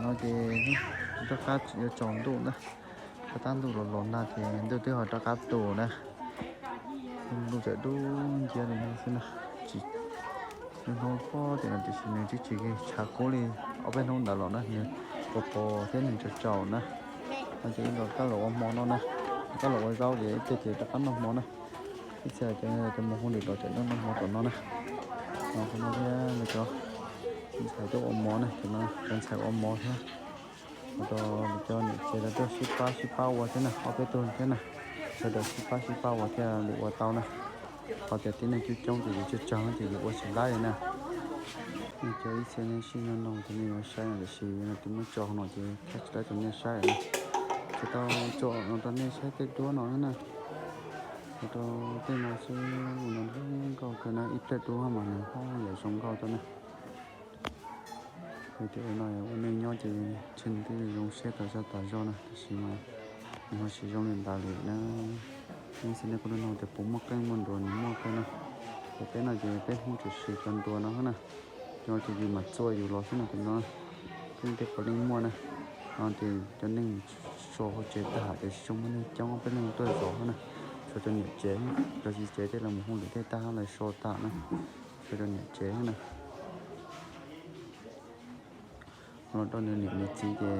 No ces rov qab yuav tsaus ntuj na, rov qab ntuj los los nag ces ntuj twb ho rov qab tu na. Ntuj tseem dub nciab li no xwb na, tsis, nws hnub pob tiam no tiam sis nws twb tsis tshav kub li ob peb hnub ntawd los na, nws pos pos thiab nws tsaus tsaus na. No ces rov qab los ua hmo no na, rov qab los ua zaub ces ib pliag ces rov qab noj hmo na. Ib txhia cov mus hu lwm los tseem noj hmo tom no na. No qhov no thiab cov ntxhais tuaj ua mov na, cov ntxhais ua mov thiab. Ua rau cov niam tsev lawv tuaj sib pab sib pab ua thiab na, ob peb tug thiab na, sawv daws sib pab sib pab ua thiaj li ua tau na. Qhov tias tib neeg coob coob ces yus tsawg tsawg no ces yus ua tsis laib li na. Nej cov ib txhia nej sib nyob no ces nej yuav saib no tiam sis no twb muab tso no ces thaij tsis tau rau nej saib lawm na. Tsis tau tso no rau nej saib tej duab no na. Ua rau tej no xwb, no zoo nkauj kawg na, ib pliag dub mas nws ho yuav zoo nkauj tau na. Hais tias no ua neej nyob ces tseem twb zoo siab tas zog tas zog na, tiam sis mas nws ho tsis zoo li ntawd li na. Nej xav nej kuj nug tias puas muaj qeej muaj nruas, nws muaj kawg na. Ces peb no ces peb Hmoob tseem siv cov nruas no na, cov ces yus mam txua yus los xwb no, cov no tej puav leej muaj na. No ces cov neeg so hauv tsev tag ces tsis tshua muaj neeg coob, peb leeg tuaj zov xwb na. Tshuav cov niam tsev, cov txiv tsev tej los mus hu lwm tej tag lawv so tag na, tshuav cov niam tsev xwb na. Los rau nws niam nws txiv ces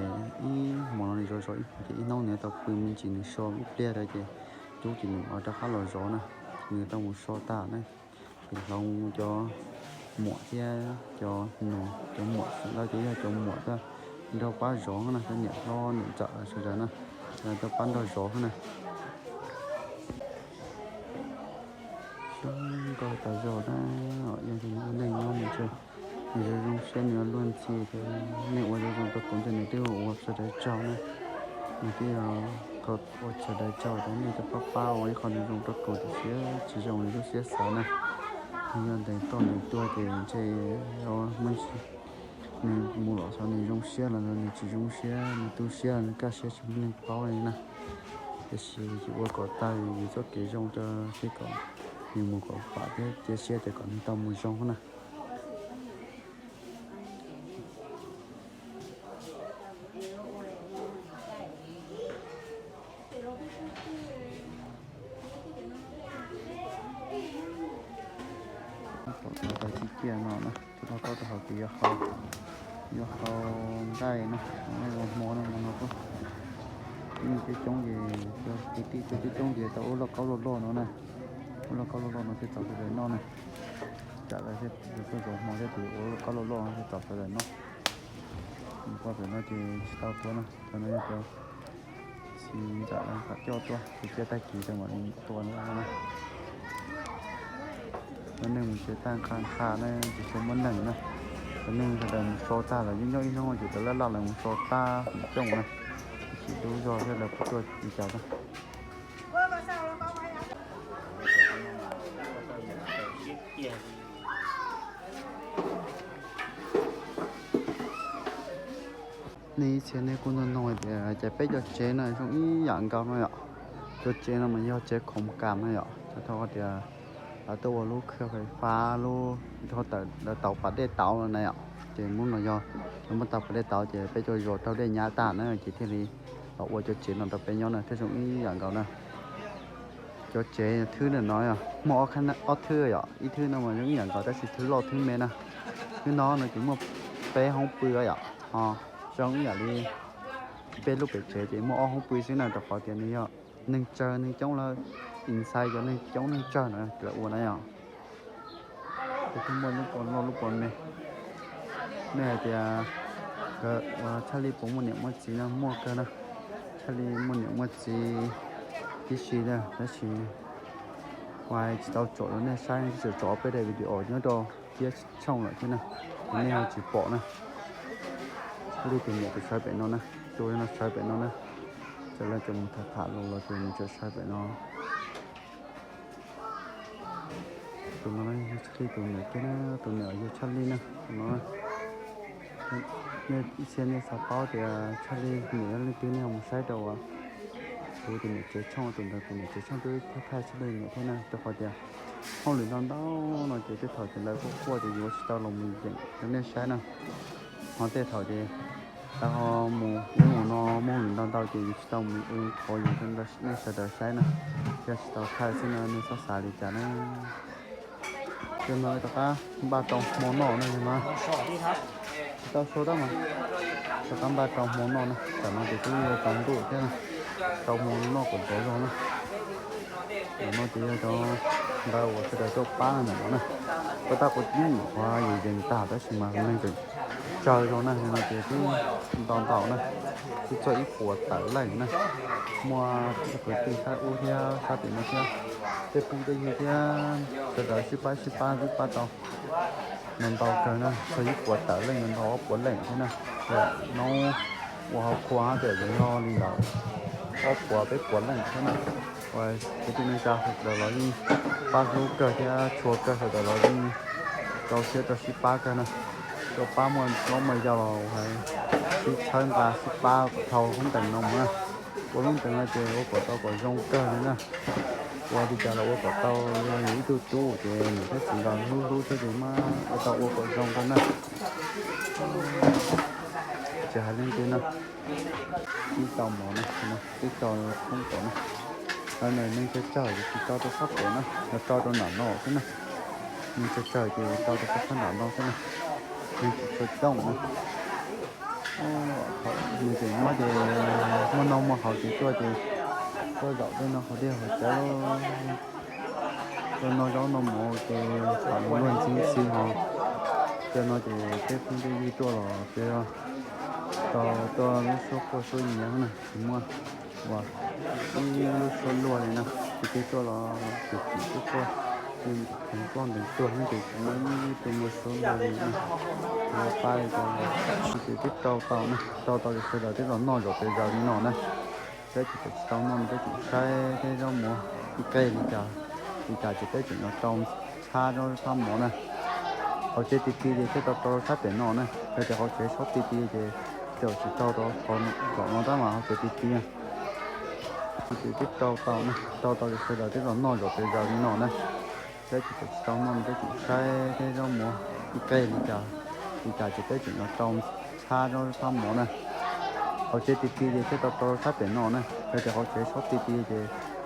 ib hmo no nws zov zov ib hmo ces ib hnub nws tau pw me ntsis nws so ib pliag rau ces cub ces nws mam rov qab los zov na, nws tau mus so tag na. Ces hloov cov muam thiab cov nus, cov muam lawv ces yog cov muam tuaj nrog pab zov na, cov niam hlob niam ntxawm sawv daws na, lawv tuaj pab nrog zov na. Zoo nkauj tas zog na, yog tias nws ua neej nyob nws tseem, nws zoo zoo siab nws yuav luag ntxhi tias nej ua zoo zoo rau kuv ntawm nws twb ua sawv daws tsaug na. Nws twb yog qhov ua sawv daws tsaug rau nej cov pab pab ua ib qho zoo zoo rau kuv tiam sis tsis zoo li lub siab xav na. Nws yog ntev tuaj ntev tuaj ces ntshe muaj ntsis nws mus los xyov nws zoo siab los nws tsis zoo siab, nws tu siab los nws kaj siab tsis muaj neeg paub li na. Tiam sis yus ua kom tag yus txoj kev zoo rau thiab kom nws mus kom pam thiab cia siab tias kom nws tau mus zoo na. Tom no tau txij kiag no na, tus no tau rau hauv ces yuav hau, yuav hau nqaij na, nqaij ua hmo na, hmo no kuj ib coob coob ces cov kwv tij tuaj coob coob ces tau ua lauj kaub loj loj no na, ua lauj kaub loj loj no thiaj txaus sawv daws noj na. Tsam lawv thiaj tuaj zov hmo thiab ces ua lauj kaub loj loj no thiaj txaus sawv daws noj. Nws poj pem no ces tsis tau tuaj na, cov no yog cov txiv ntxawm lawv kom coj tuaj, ces cia tag kis rau mam li tua no na. Cov neeg mus tsev tag nqa nqa na, tsis tshua muaj neeg na. Cov neeg sawv daws mus so tag lawm, nyob nyob ib hnub ces cov laj laj lawv mus so tag feem coob na, tsis dub zog thiab lawv puas tuaj li cas na. Nej ib txhia nej kuj nug nug hais tias ces peb cov tsev no zoo ib yam nkaus no yom. Cov tsev no mas yog tsev khoom kam no yom, thaum tias lawv tuaj ua lub khw fais fab lub, lawv tau pas dej tauv no na yom. Ces hnub no yog lawv muab tau pas dej tauv ces peb cov zos raug dej nyab tag na ces thiaj li los ua cov tsev no rau peb nyob na, thiaj zoo ib yam nkaus na. Cov tsev thwb ntawm no muaj ob thwb yom, ib thwb no mas zoo ib yam nkaus tab sis thwb loj thwb me na. Thwb no no ces muaj peb hoob pw yom, ho zoo ib yam li peb lub pem tsev ces muaj ob hoob pw xwb na, rau qhov tias nws yog neeg tsawg neeg coob lawm, ntxhais cov neeg coob neeg tsawg na lawv ua na yom. Ces thiaj muaj lub pos loj lub pos me. Nej hais tias nkawd ua tshaj li puas muaj niam muaj txiv no muaj kawg na, tshaj li muaj niam muaj txiv tib si na, tab sis uas tsis tau tsom rau nej saib, tsuas tsom peb daim video nyob rau tiab tshooj lawm thiab na, ces nej ho tsis pom na. Tshaj li tus niam tus sawv pem no na, tus no sawv pem no na, ces lawv tseem mus tham tham los los ces nws tseem sawv pem no. Tus no yog tshaj li tus niam kiag na, tus niam yog tshaj li na, tus no. Nej ib txhia nej xav paub tias tshaj li niam yog leej twg nej ho mus saib rau kuv tus niam tsev tshooj, tus ntawd tus niam tsev tshooj twb thaij tshaj li niam thiab na, rau qhov tias hauj lwm ntau ntau no ces tej thaum ces lawv kuj quaj ces yuav tsis tau los mus yeem rau nej saib na. Ho tej thaum ces Tau ho mus ub mus no muaj hauj lwm ntau ntau ces yus tsis tau mus ua qhuav yus rau nej sawv daws saib na, thiab tsis tau thaij xwb no nej txhob xav li cas na. Yog no rov qab npaj rau hmo noj na yog no. Tsis tau so tab mas rov qab npaj rau hmo noj na, tam no ces twb yuav tsaus ntuj thiab na, rau hmo noj kom ntxov zog na. Ntawm no ces yog cov ntawv uas sawv daws tuaj pab ntawm no na. Kuv tab kuv yeej nyuam qhuav yees yees tag tab sis mas neeg tseem tsawg zog na, no ces twb ntau ntau na, twb txog ib puas tawm leej na. Muaj kwv tij sab ub thiab sab tim no thiab, tej phooj tej ywg thiab sawv daws sib pab sib pab twb pab tau ntau ntau kawg na, txog ib puas tawm leej, ntau ob puas leej thiab na. Hnub uas hauv qhua ces yeej yog li ntawd ob puas peb puas leej thiab na. Uas kwv tij neej tsa sawv daws los yeej pab hlub kawg thiab tshua kawg, sawv daws los yeej rau siab rau sib pab kawg na. Rau pab muaj plaub muaj yau los hais sib txhawb nqa sib pab kom dhau lub ntees no mus na. Ua lub ntees no ces ua kom tau kom zoo kawg li na. Ua li cas los ua kom tau, yog yus ib tug tub ces niam thiab txiv nkaus hlub hlub thiab ces muab ua tau ua kom zoo rau na. Tsis hais leej twg na, ib tau mov na, ib tau poob tau na. Neeg tsawg tsawg ces tsis tso rau sab pem na, yog tso rau nram no xwb na. Neeg tsawg tsawg ces tso rau sab nram no xwb na. Neeg tsis tshua coob na. Nws tseem muab ces muaj noj muaj haus ces tuaj ces tuaj zaum tej no haus dej haus cawv, tuaj noj zaub noj mov ces tham luag ntxhi ntxhi ho. Tej no ces tej phooj tej ywg tuaj los ces tau tuaj lub suab quaj suab nyiav na, tsis muaj uas ib lub suab luag li na, ces tej tuaj los ces tsis tuaj quaj, ces ntees ploj ntees tuag no ces tsis muaj ib tug muaj suab luag li na. Pab li ces twb rau tau na, rau tau ces sawv daws twb los noj zaum pes zaws li no na. Peb ces tsis tau noj no peb tseem saib thiab zaub mov nqe li cas, li cas ces peb tseem los rau txhab zaub txhab mov na. Hauv tsev ti ti ces thiaj tau rau sab pem no na, yog tias hauv tsev tshab ti ti ces tseem tsis tau rau qhov zaum no tab mas hauv tsev ti ti. Ces twb rau tau na, rau tau ces sawv daws twb los noj zaum pes zaws li no na. Peb ces tsis tau noj no peb tseem saib thiab zaub mov nqe li cas, li cas ces peb tseem los rau txhab zaub txhab mov na. Hauv tsev ti ti ces thiaj tau rau sab pem no na, yog tias hauv tsev tshab ti ti ces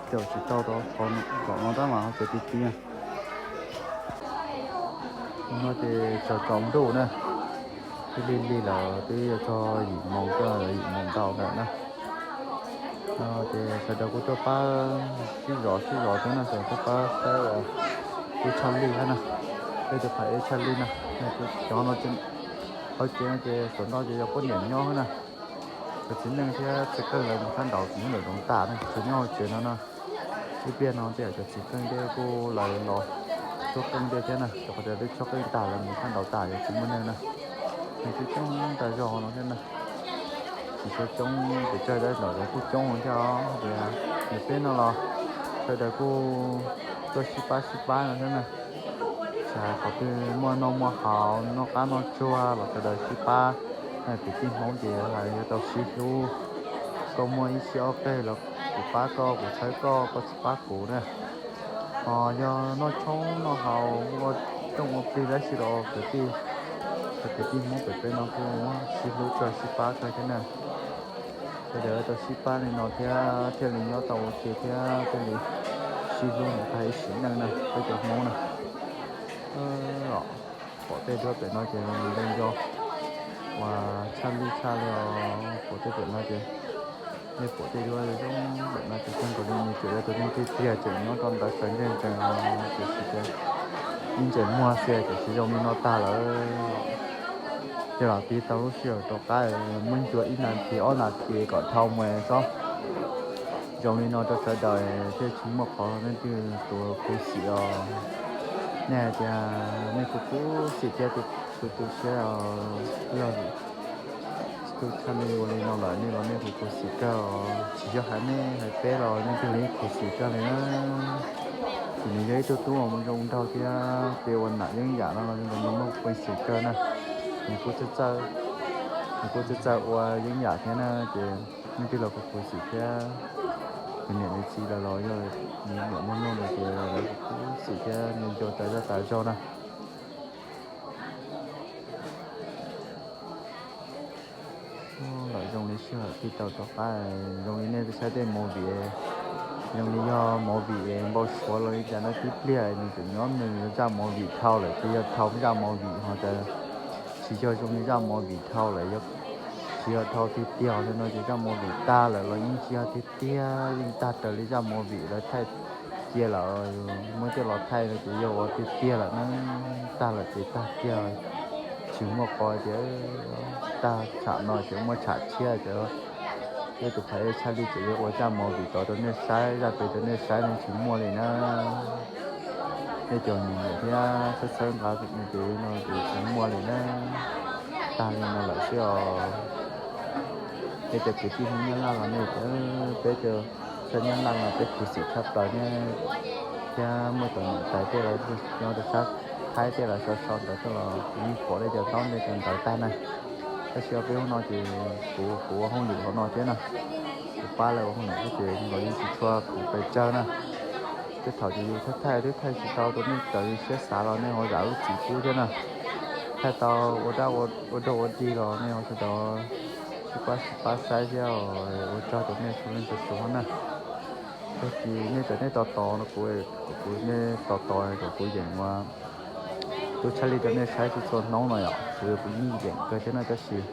tseem tsis tau rau qhov zaum no tab mas hauv tsev ti ti. No ces tsaus tsaus ntuj na, twb lig lig lawm twb yuav txog yim moos, yim moos ntau lawm na. Ces sawv daws kuj tuaj pab sib zov sib zov thiab na, sawv daws tuaj pab saib uas ib tshaj lij thiab na, peb tus pham ib tshaj lij na. Cov no hauv tsev no ces thaum ntau ces yog poj niam nyob na, cov txiv neej thiab txiv qeej lawv mus sab nraud ces nyob nraum zoov tas na, tsuas nyob hauv tsev no na. Ib pliag no tej cov txiv qeej tej kuj lawv los tshuab qeej tej thiab na, rau qhov tias twb tshuab qeej tas lawv mus sab nraud tas ces tsis muaj neeg na. Neeg coob coob tag zog no thiab na. Tsis tshua coob, pes tsawg tab sis lawv kuj coob thiab os. Ces nws peb no los sawv daws kuj tuaj sib pab sib pab no thiab na. Tsis hais qhov twg muaj noj muaj haus noj qab noj tsuag los sawv daws sib pab. Kwv tij Hmoob ces hais yuav tau sib hlub, koj muaj ib siab ob qeg los kuv pab koj, kuv txhawb koj, koj txhawb pab kuv na. Ho yog noj tshoob noj haus ua rooj ua plig dab tsi los kwv tij, kwv tij Hmoob pem peb no kuj sib hlub kawg sib pab kawg thiab na. Sawv daws tau sib pab li no thiab thiaj li nyob tau ua ke thiab thiaj li sib hlub mus tag ib sim neej na peb cov Hmoob na. Pom tej duab pem no ces nco nco uas tshaj lij tshaj li os. Pom tej pem no ces nej pom tej duab zoo pem no ces kawg nkaus li nws tseem yog tus neeg tiag tiag tseem nyob rau ntawd sawv ntsees ntsees os, tiam sis ces ib ntses muag xwb tiam sis zoo li no tag lawm. Ces los tiv tau lub sij hawm rov qab muab ncua ib nas this ob nas this kom dhau mus xwb. Zoo li no rau sawv daws thiaj tsis muaj qhov leej twg tus khuv xim os. Nej hais tias nej khuv khuv xim thiab tus tu siab os, yog tus tshaj li ua li no lawm nej los nej khuv khuv xim kawg os. Tsis yog hais nej hais peb los nej twb li khuv xim kawg li na. Ces nws yog ib tug tub uas zoo nraug thiab peb ua nam yeeb yam no los nws muaj peev xwm kawg na. Nws kuj txawj txawj, nws kuj txawj txawj ua yeeb yam thiab na, ces nej twb los khuv khuv xim thiab. Nws niam nws txiv lawv los yog nws niam muaj nuj lawm ces lawv khuv khuv xim thiab nco nco tas zog tas zog na. Lawm zoo li sij hawm twb tau rov qab, zoo li nej saib tej movie, zoo li yog movie npau suav los li cas no tib pliag nws tseem nyob nws zaj movie dhau lawm ces yog dhau zaj movie ho tas tsis yog zoo li zaj movie dhau lawm, yog tsis yog dhau tiag tiag li no ces zaj movie tag lawm los yeej tsis yog tiag tiag, yeej tag raws li zaj movie lawv thaij cia lawm, muab coj los thaij no ces yog ua tiag tiag lawm na, tag lawm ces tag kiag, tsis muaj qhov tias tag tsham no ces muaj tsham tshiab ces peb tus phaj ej tshaj li ces yuav ua zaj movie tod rau nej saib, zaj pem rau nej saib no tsis muaj li na. Nej cov nyiam nyiam thiab txhawb txhawb nqa no ces no ces tsis muaj li na, tag li no lawm xwb os. Peb cov kwv tij Hmoob Nyab Laj los nej, peb cov Hmoob Nyab Laj los peb khuv xim tshaj plaws thiab, thiab muaj cov niam tais tej los nyob rau sab Thaib tej los sau sau ntawv tuaj los kuv yeej pom nej cov ntaub nej cov ntawv tag na. Tab sis peb hnub no ces kuv kuv ua hauj lwm hauv no thiab na, kuv pab lawv ua hauj lwm thiab ces nkawd yeej tsis tshua kuv pes tsawg na. Tej thaum ces yus thaij thaij twb thaij tsis tau rau nej txawm siab xav los nej ho zam lub txim pub thiab na. Thaij tau ua dab ua dog ua dig los nej ho sawv daws sib pab sib pab saib thiab, ua tsaug rau nej txhua leej txhua tus na. Tag kis nej cov nej tos tos no kuv, kuv nej tos tos kom kuv yeem ua tub tshaj li rau nej saib txhua txhua hnub no yom, kuv kuv yeej yeem kawg thiab na tab sis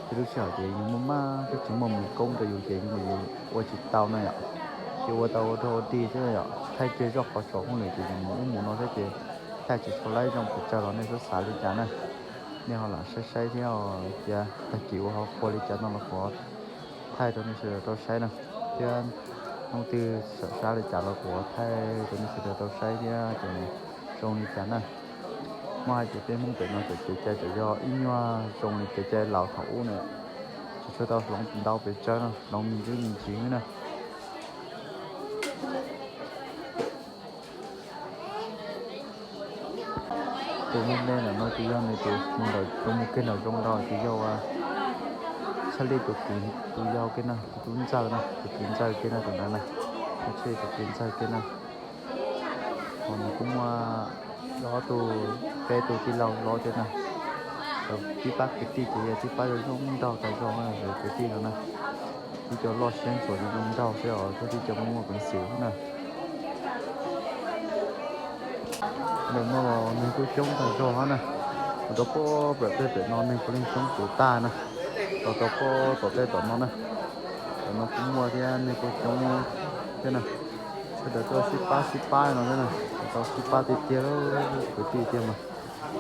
tej lub sij hawm ces yus muaj maj thiab tsis muaj mus koob rau yus ces yus ua tsis tau na yom. Ces ua tau ua dog ua dig xwb yom, thaij kiag zoj qhov saum hauj lwm ces yus mus ub mus no thiab ces thaij tsis tshua laib zoo pes tsawg los nej txhob xav li cas na. Nej ho lam saib saib thiab cia tag kis ua ho qua li cas no los kuv thaij rau nej sawv daws tau saib na, thiab hnub twg sawm sab li cas los kuv thaij rau nej sawv daws tau saib thiab ces zoo li cas na. Muab hais tias peb Hmoob pem no txawm kev cai txawm yog ib nyuag zoo li kev cai laus thaum ub na, tsis tshua tau hloov ntau pes tsawg no, hloov me ntsis me ntsis xwb na. Tus me me ntawm no ces yog nws tus mus ntawm tus mus kiag nram zoo ntawd ces yog ua Tshaj Li tus kwv tus yau kiag na, tus tub ntxawg na, tus kwv ntxawg kiag na tus ntawd na, Tshaj Li tus kwv ntxawg kiag na. Ho nws kuj muaj ob tug, peb tug tij laug hlob thiab na. Tib pab kwv tij ces yog tib pab zoo zoo nraug tag zog na, kwv tij no na. Tib co loj siab ntxuav zoo zoo nraug xwb os, thiab tib co muaj muaj peev xwm na. Ntawm no los neeg kuj coob tag zog hab na. Los rau pem tej pem no neeg puav leej coob tus tag na. Los rau pem tom tej tom no na, tom no kuj muaj thiab, neeg kuj coob thiab na. Sawv daws tuaj sib pab sib pab no thiab na, tau sib pab tiag tiag, kwv tij tiag mas.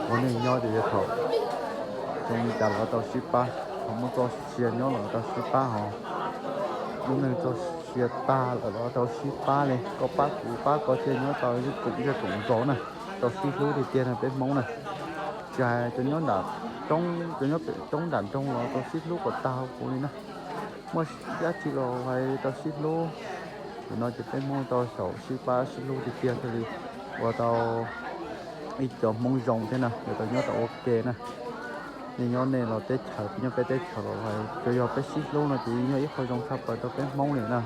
Ua neej nyob ces yog thaum zoo li cas los tau sib pab, thaum muaj txoj sia nyob los tau sib pab, ho lub neej txoj sia tag lawm los tau sib pab li, koj pab kuv pab koj thiaj nyob tau ib koom zej koom zos na. Tau sib hlub tiag tiag na peb Hmoob na. Tsis hais cov nyob nram roob, cov nyob pem roob nram nroog los tau sib hlub kom tag huv li na. Muaj dab tsi los hais tau sib hlub. Nim no ces peb Hmoob tau xyaum sib pab sib hlub tiag tiag thiaj li ua tau ib co Hmoob zoo thiab na, yuav tau nyob tau ua ke na. Nej nyob nej los teb chaws, nyob peb teb chaws los hais tsuas yog peb sib hlub no ces yeej yog ib qho zoo tshaj plaws rau peb Hmoob li na.